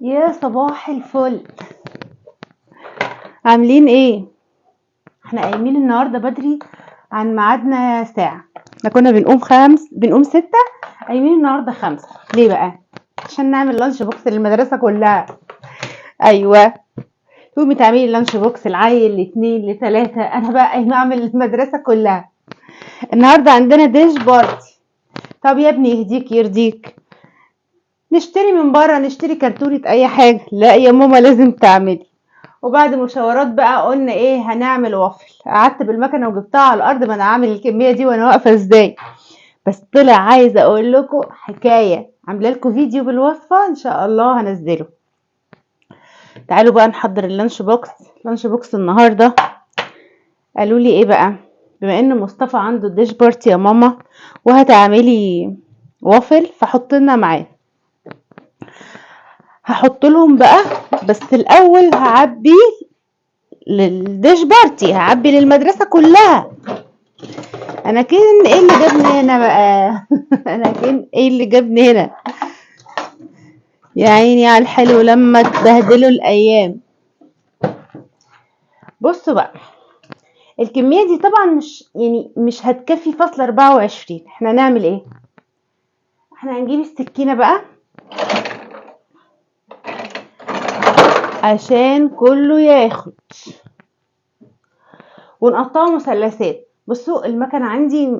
يا صباح الفل، عاملين ايه؟ احنا قايمين النهارده بدري عن ميعادنا ساعة. احنا كنا بنقوم 5، بنقوم 6، قايمين النهارده 5. ليه بقى؟ عشان نعمل lunch box للمدرسة كلها. ايوه، تقومي تعملي lunch box العيل ل2 ل3، انا بقى قايمة اعمل المدرسة كلها. النهارده عندنا dish party. طب يا ابني يهديك يرضيك، نشتري من بره، نشتري كرتونة اي حاجة. لا يا ماما لازم تعملي. وبعد مشاورات بقى قلنا ايه، هنعمل وافل. قعدت بالمكنه وجبتها على الارض، ما انا عامل الكمية دي وانا واقفة ازاي. بس طلع عايزه اقول لكم حكاية، عامله لكم فيديو بالوصفه ان شاء الله هنزله. تعالوا بقى نحضر ال lunch box. ال lunch box النهارده قالوا لي ايه بقى، بما ان مصطفى عنده dish party يا ماما وهتعملي وافل فحط لنا معاه. هحط لهم بقى، بس الاول هعبي لل dish party، هعبي للمدرسة كلها. انا كان ايه اللي جابني هنا بقى؟ انا كان ايه اللي جابني هنا؟ يا عيني على الحلو لما تبهدلوا الايام. بصوا بقى، الكمية دي طبعا مش هتكفي فصل 24. احنا هنعمل ايه؟ احنا هنجيب السكينة بقى عشان كله ياخد، ونقطعه مثلثات. بصوا المكنة عندي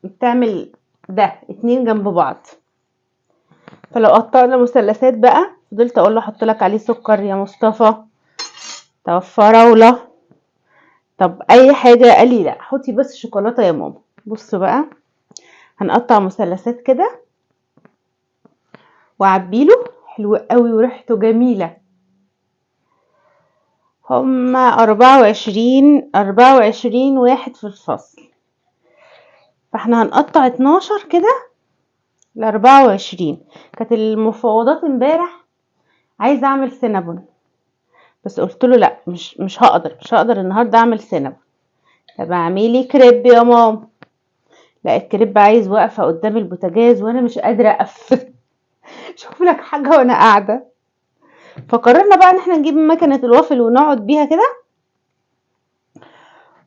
بتعمل ده 2 جنب بعض، فلو قطعنا مثلثات بقى، فضلت اقول له احط لك عليه سكر يا مصطفى، طب فراولة، طب اي حاجة، قال لي لا حطي بس شوكولاتة يا ماما. بصوا بقى هنقطع مثلثات كده واعبيله. حلو قوي وريحته جميلة. هما 24 واحد في الفصل، فاحنا هنقطع 12 كده ل24. كانت المفاوضات امبارح عايزه اعمل سينابون، بس قلت له لا، مش هقدر النهارده اعمل سينابون. طب اعملي كريب يا ماما. لا الكريب عايز واقفة قدام البوتاجاز وانا مش قادرة اقف. شوف لك حاجة وانا قاعدة. فقررنا بقى ان احنا نجيب مكنه الوافل ونقعد بيها كده،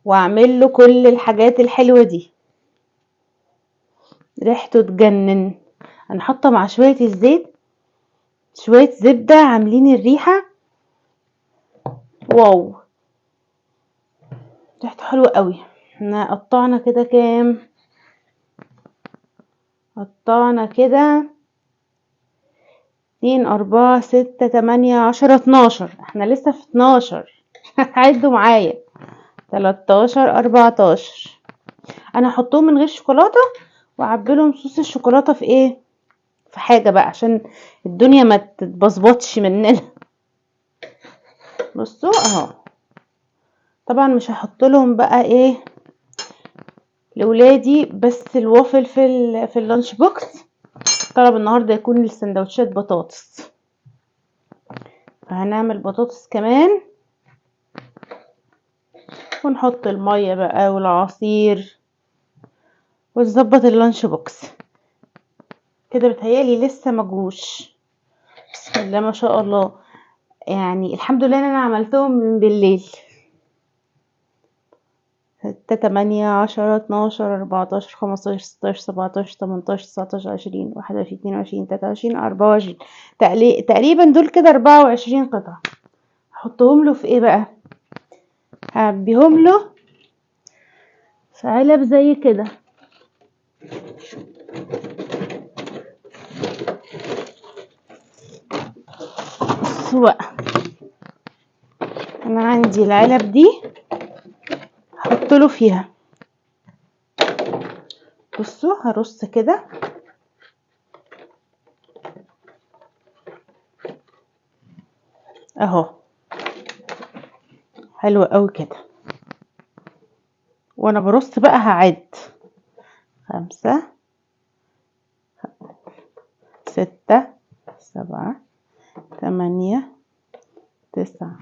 واعمل له كل الحاجات الحلوة دي. ريحته تجنن. انا حاطه مع شوية الزيت شوية زبدة، عاملين الريحة واو، ريحته حلوة قوي. احنا قطعنا كده كام؟ قطعنا كده 2 4 6 8 10 12. احنا لسه في 12. عدوا معايا، 13 14. انا هحطهم من غير شوكولاتة واعبي لهم صوص الشوكولاتة في ايه، في حاجة بقى عشان الدنيا ما تتبظبطش مننا. بصوا اهو، طبعا مش هحط لهم بقى ايه لولادي، بس الوافل في ال lunch box. طلب النهارده يكون السندوتشات بطاطس، فهنعمل بطاطس كمان، ونحط المية بقى والعصير ونظبط ال lunch box كده. بتهيألي لسه مجوش. بسم الله ما شاء الله، الحمد لله ان انا عملتهم من بالليل. 6 8 10 12 14 15 16 17 18 19 20 21 22 23 24، تقريبا دول كده 24 قطعة. هحطهم له في ايه بقى؟ هعبيهم له في علب زي كده. بصوا بقى، انا عندي العلب دي هحط له فيها. بصوا هرص كده، اهو حلو قوي كده. وانا برص بقى هعد 5 6 7 8 9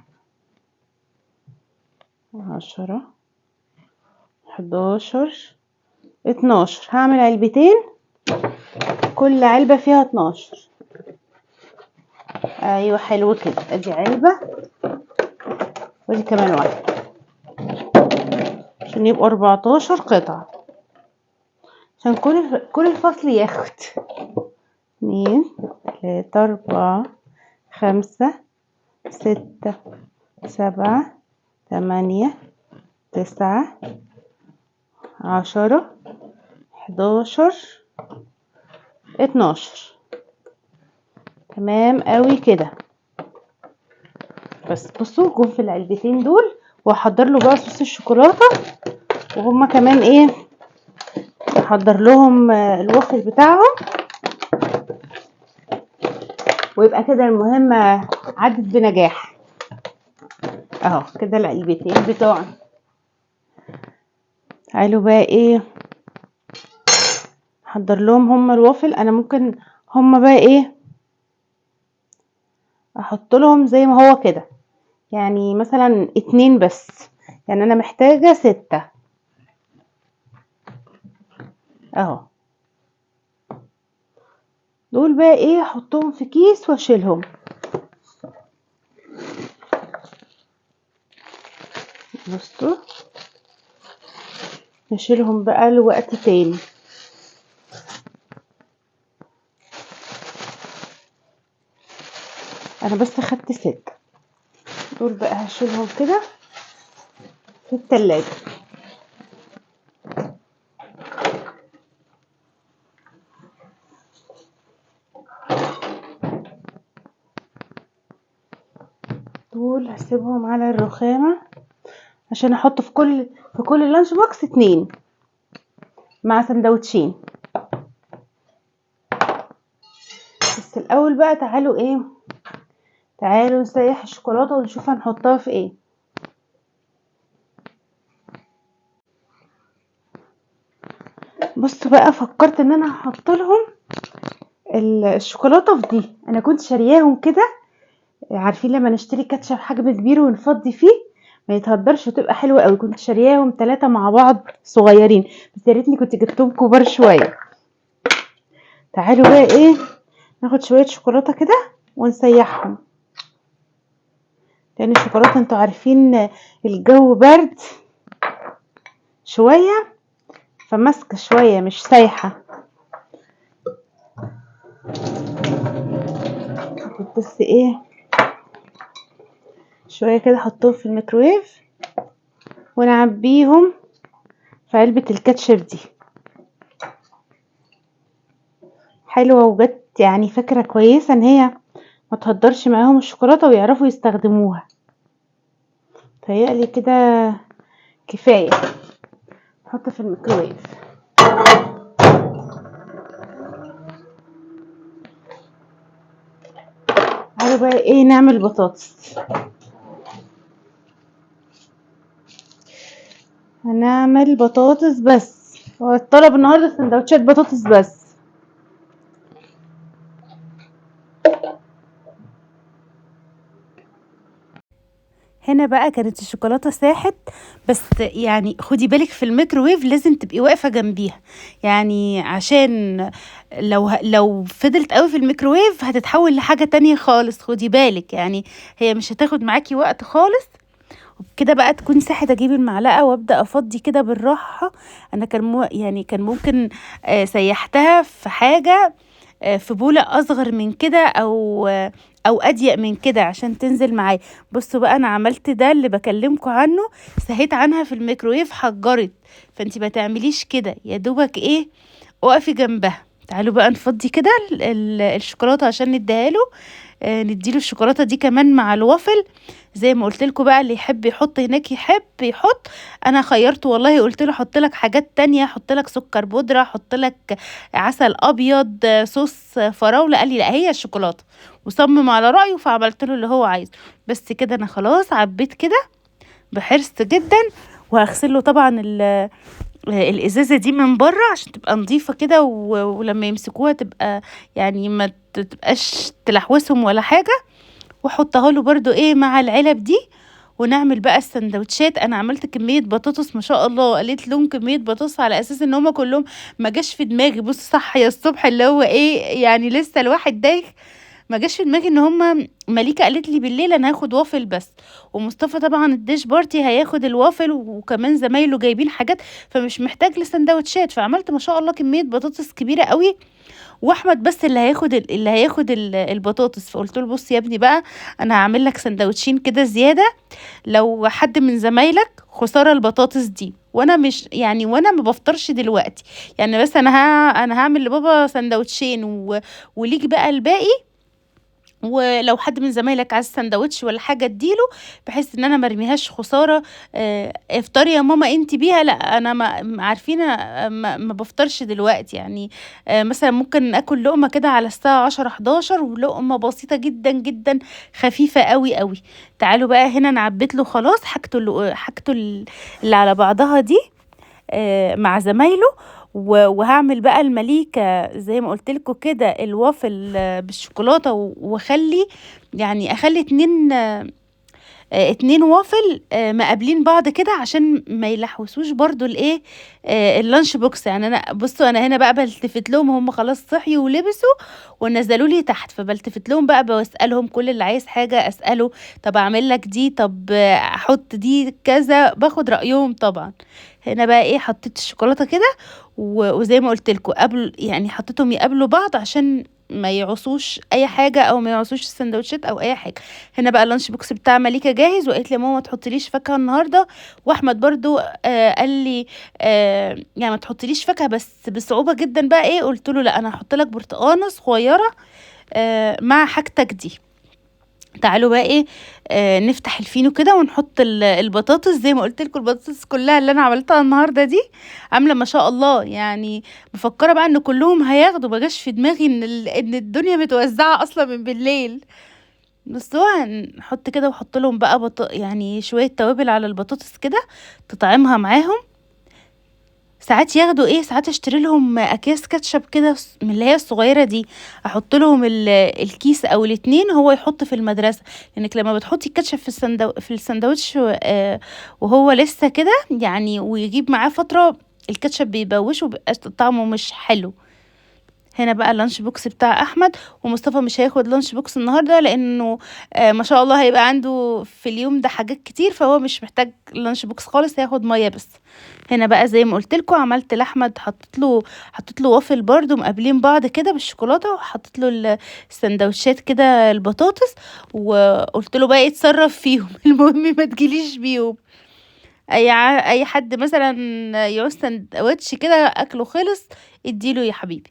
10 11 12. هعمل علبتين، كل علبة فيها 12. ايوه حلو كده. ادي علبة ودي كمان واحدة عشان يبقوا 14 قطعه، عشان كل الفصل ياخد. 2 3 4 5 6 7 8 9 10 11 12. تمام قوي كده. بس بصوا جم في العلبتين دول، وهحضر له بقى صوص الشوكولاتة، وهما كمان ايه احضر لهم الوافل بتاعهم، ويبقى كده المهمة عدت بنجاح. اهو كده العلبتين بتوعنا. تعالوا بقى ايه احضر لهم هما الوافل. انا ممكن هما بقى ايه احط لهم زي ما هو كده، يعني مثلا 2 بس، يعني انا محتاجة 6 اهو. دول بقى ايه احطهم في كيس واشيلهم. بصوا نشيلهم بقى لوقت تاني. انا بس خدت 6 دول بقى هشيلهم كده في التلاجة. دول هسيبهم على الرخامة عشان احط في كل lunch box 2 مع سندوتشين. بس الاول بقى تعالوا ايه، تعالوا نسيح الشوكولاتة ونشوف هنحطها في ايه. بصوا بقى فكرت ان انا هحط لهم الشوكولاتة في دي. انا كنت شارياهم كده، عارفين لما نشتري كاتشب حجم كبير ونفضي فيه ما يتهدرش وتبقى حلوة قوي. كنت شارياهم 3 مع بعض صغيرين، بس يا ريتني كنت جبتهم كبار شوية. تعالوا بقى ايه ناخد شوية شوكولاتة كده ونسيحهم، لان الشوكولاتة انتوا عارفين الجو برد شوية فماسكه شوية مش سايحه. بس ايه شوية كده احطهم في الميكرويف ونعبيهم في علبة الكاتشب دي. حلوة وجت يعني فكرة كويسة ان هي ما تهدرش معاهم الشوكولاتة ويعرفوا يستخدموها. تهيألي كده كفاية. نحط في الميكرويف. تعالوا بقى ايه نعمل بطاطس. هنعمل بطاطس بس، هو الطلب النهارده سندوتشات بطاطس بس. هنا بقى كانت الشوكولاتة ساحت، بس يعني خدي بالك في الميكروويف لازم تبقي واقفة جنبيها، يعني عشان لو فضلت قوي في الميكروويف هتتحول لحاجة تانية خالص. خدي بالك يعني هي مش هتاخد معاكي وقت خالص. وبكده بقى تكون ساحت. اجيب المعلقة وابدا افضي كده بالراحة. انا كان يعني كان ممكن سيحتها في حاجة، في بوله اصغر من كده او اضيق من كده عشان تنزل معايا. بصوا بقى انا عملت ده اللي بكلمكم عنه، سهيت عنها في الميكروويف حجرت، فانتي ما تعمليش كده، يا دوبك ايه اقفي جنبها. تعالوا بقى نفضي كده الشوكولاتة عشان نديها له، نديله الشوكولاتة دي كمان مع الوافل زي ما قلت لكم بقى. اللي يحب يحط هناك يحب يحط، انا خيرته والله، قلت له حط لك حاجات تانية، حط لك سكر بودره، حط لك عسل ابيض، صوص فراوله، قال لي لا هي الشوكولاتة، وصمم على رايه فعملت له اللي هو عايزه. بس كده انا خلاص عبيت كده بحرص جدا، وهغسل له طبعا الازازه دي من بره عشان تبقى نظيفة كده، ولما يمسكوها تبقى يعني ما تبقاش تلحوسهم ولا حاجة. واحطها له برده ايه مع العلب دي. ونعمل بقى السندوتشات. انا عملت كمية بطاطس ما شاء الله، قليت لهم كمية بطاطس على اساس ان هما كلهم ما جاش في دماغي. بص صح يا الصبح اللي هو ايه يعني لسه الواحد دايخ، ما جاش في دماغي ان هما، مليكة قالت لي بالليل انا هاخد وافل بس، ومصطفى طبعا ال dish party هياخد الوافل، وكمان زمايله جايبين حاجات فمش محتاج لسندوتشات. فعملت ما شاء الله كمية بطاطس كبيرة قوي، واحمد بس اللي هياخد البطاطس. فقلت له بص يا ابني بقى، انا هعمل لك سندوتشين كده زيادة لو حد من زمايلك، خسارة البطاطس دي، وانا مش يعني وانا ما بفطرش دلوقتي يعني، بس انا هعمل لبابا سندوتشين وليك بقى الباقي، ولو حد من زمايلك عايز سندوتش ولا حاجة اديله، بحيث ان انا مرميهاش خسارة. افطري يا ماما انت بيها، لا انا ما عارفين ما بفطرش دلوقتي يعني. مثلا ممكن اكل لقمة كده على الساعة 10 11، ولقمه بسيطة جدا جدا خفيفة قوي قوي. تعالوا بقى هنا انا عبيت له خلاص حاجته اللي على بعضها دي مع زمايله، وهعمل بقى المليكة زي ما قلت لكم كده الوافل بالشوكولاتة، واخلي يعني اخلي اتنين وافل مقابلين بعض كده عشان ما يلحوسوش برضو الايه ال lunch box. يعني انا بصوا انا هنا بقى بلتفت لهم، هم خلاص صحيوا ولبسوا ونزلوا لي تحت، فبلتفت لهم بقى بسألهم كل اللي عايز حاجة اسأله، طب اعمل لك دي، طب احط دي كذا، باخد رأيهم طبعا. هنا بقى ايه حطيت الشوكولاتة كده، وزي ما قلت لكم قبل يعني حطيتهم يقابلوا بعض عشان ما يعصوش اي حاجة او ما يعصوش السندوتشات او اي حاجة. هنا بقى ال lunch box بتاع مليكة جاهز، وقالت لي ماما ما تحطليش فاكهة النهارده، واحمد برضو قال لي يعني ما تحطليش فاكهة، بس بصعوبة جدا بقى ايه قلت له لا انا هحط لك برتقانه صغيرة مع حاجتك دي. تعالوا بقى ايه نفتح الفينو كده ونحط البطاطس. زي ما قلت لكم البطاطس كلها اللي انا عملتها النهارده دي عامله ما شاء الله، يعني مفكرة بقى ان كلهم هياخدوا، ما جاش في دماغي ان الدنيا متوزعة اصلا من بالليل. بس هو هنحط كده وحط لهم بقى يعني شوية توابل على البطاطس كده تطعمها معاهم. ساعات ياخدوا ايه، ساعات اشتري لهم اكياس كاتشب كده من اللي هي الصغيرة دي، احط لهم الكيس او الاتنين هو يحط في المدرسة، لانك لما بتحطي الكاتشب في السندوتش وهو لسه كده يعني ويجيب معاه فترة، الكاتشب بيبوش وبيبقى طعمه مش حلو. هنا بقى ال lunch box بتاع احمد، ومصطفى مش هياخد lunch box النهارده لانه ما شاء الله هيبقى عنده في اليوم ده حاجات كتير، فهو مش محتاج lunch box خالص، هياخد مية بس. هنا بقى زي ما قلت لكم عملت لاحمد، حطيت له وافل برده مقابلين بعض كده بالشوكولاته، وحطيت له السندوتشات كده البطاطس، وقلت له بقى اتصرف فيهم المهم ما تجيليش بيهم. اي حد مثلا يعوز سندوتش كده اكله خلص اديله يا حبيبي.